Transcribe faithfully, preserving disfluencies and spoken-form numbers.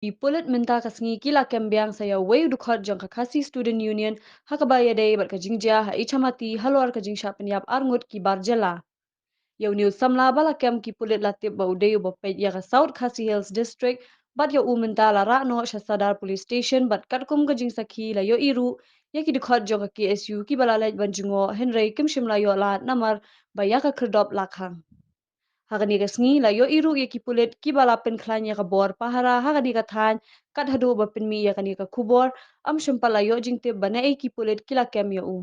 Ki pulit mynta ka sngi ki la kem biang sa ïa uwei u dkhot jong ka Khasi Student Union ha kaba ïadei bad ka jingjia ha Ichamati halor ka jingshah pynïap arngut ki bar jylla. Ïa une u samla ba la kem ki pulit la tip ba u dei uba peit ïa ka South Khasi Hills District, bad ïa u mynta la rah noh sha Sadar Police Station bad katkum ka jingsakhi la ïohi ruh ïa ki dkhot jong ka K S U kiba la leit ban jngoh hynrei kim shym la ïoh lad namar ba ïa ka khyrdop la khang. Ha kane ka sngi la ïohi ruh ïa ki pulit kiba la pynkhlaiñ ïa ka bor pahara ha kane ka thaiñ, kat haduh ba pynmih ïa kane ka khubor, ym shym pat la ïoh jingtip ba naei ki pulit ki la kem ïa u.